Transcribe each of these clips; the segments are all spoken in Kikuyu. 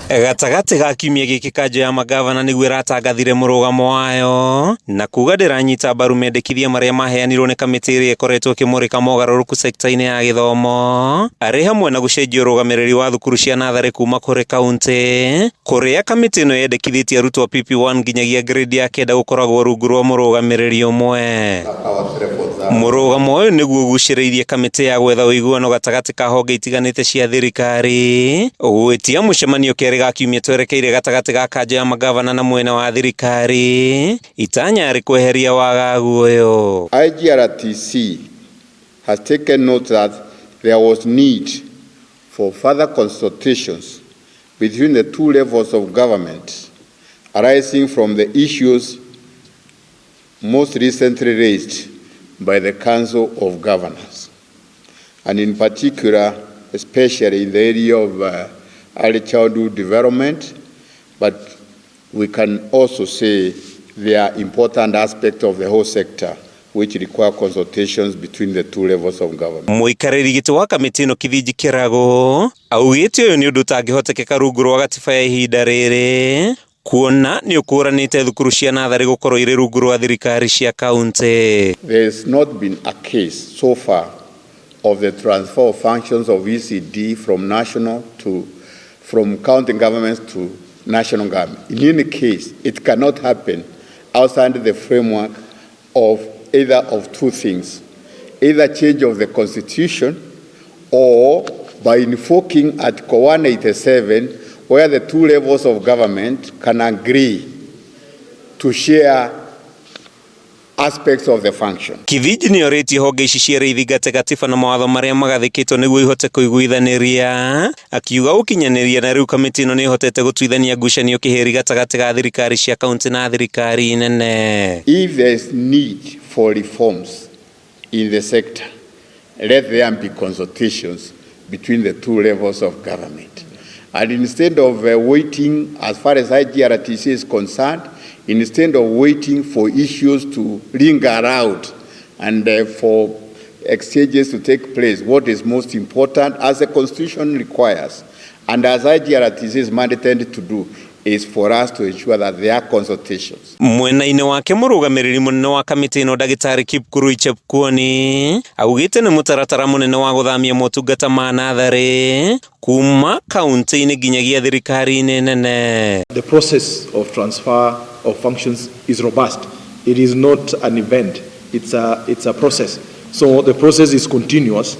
Gatagatĩ ga kiumia gĩkĩ, kanjũ ya magavana nĩguo ĩratangathire mũrũgamo wayo na kuga ndĩranyita mbaru mendekithia marĩa maheanirwo nĩ kamĩtĩ ĩrĩa ĩkoretwo ĩkĩmũrĩka mogarũrũku sekta-inĩ ya gĩthomo, arĩ hamwe na gũcenjia ũrũgamĩrĩri wa thukuru cia natharĩ kuma kũrĩ kaunti, kũrĩa kamĩtĩ ĩno yendekithĩtie arutwo PP1 nginyagia grade ya 9 gũkoragwo rungu rwa mũrũgamĩrĩri ũmwe. Mũrũgamo ũyũ nĩguo ũgucĩrĩirie kamĩtĩ ya gwetha ũiguano gatagatĩ ka honge itiganĩte cia thirikari gwĩtia mũcemanio kerĩ ga kiumia twerekeire gatagatĩ ga kanjũ ya magavana na mwena wa thirikari, itanya rĩ kweheria wagagu ũyũ. IGRTC has taken note that there was need for further consultations between the two levels of government arising from the issues most recently raised by the Council of Governors, and in particular, especially in the area of early childhood development, but we can also say there are important aspects of the whole sector which require consultations between the two levels of government. Mũikarĩri gĩtĩ wa kamĩtĩ ĩno, Kithinji Kĩrago, augĩte ũyũ nĩ ũndũ ũtangĩhotekeka rungu rwa gatiba ya ihinda rĩrĩ, kuona nĩ ũkũranĩte thukuru cia natharĩ gũkorwo irĩ rungu rwa thirikari cia kaunti. There has not been a case so far of the transfer of functions of ECD from county governments to national government. In any case, it cannot happen outside the framework of either of two things: either change of the constitution or by invoking Article 187, where the two levels of government can agree to share aspects of the function. Kithinji nĩ orĩtie honge ici cierĩ ithingate gatiba na mawatho marĩa magathĩkĩtwo nĩguo ihote kũiguithanĩria, akiuga gũkinyanĩria na rĩu kamĩtĩ ĩno nĩ ĩhotete gũtuithania ngucanio kĩhĩri gatagatĩ ga thirikari cia kaunti na thirikari nene. If there is need for reforms in the sector, let there be consultations between the two levels of government. And instead of waiting, as far as IGRTC is concerned, instead of waiting for issues to linger out and for exchanges to take place, what is most important, as the Constitution requires, and as IGRTC is mandated to do, is for us to ensure that there are consultations. Mwena-inĩ wake, mũrũgamĩrĩri mũnene wa kamĩtĩ ĩno, Ndagĩtarĩ Kipkurui Chepkwony, augĩte nĩ mũtaratara mũnene wa gũthamia motungata ma natharĩ kuma kaunti-inĩ nginyagia thirikari-inĩ nene. The process of transfer of functions is robust. It is not an event, it's a process. So the process is continuous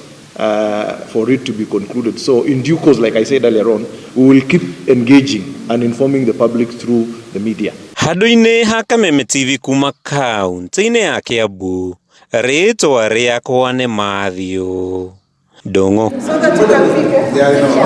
for it to be concluded. So in due course, like I said earlier on, we will keep engaging and informing the public through the media. Handũ-inĩ ha Kameme TV kuma kaunti-inĩ ya Kiambu, rĩtwa rĩakwa nĩ Matthew Ndung'u.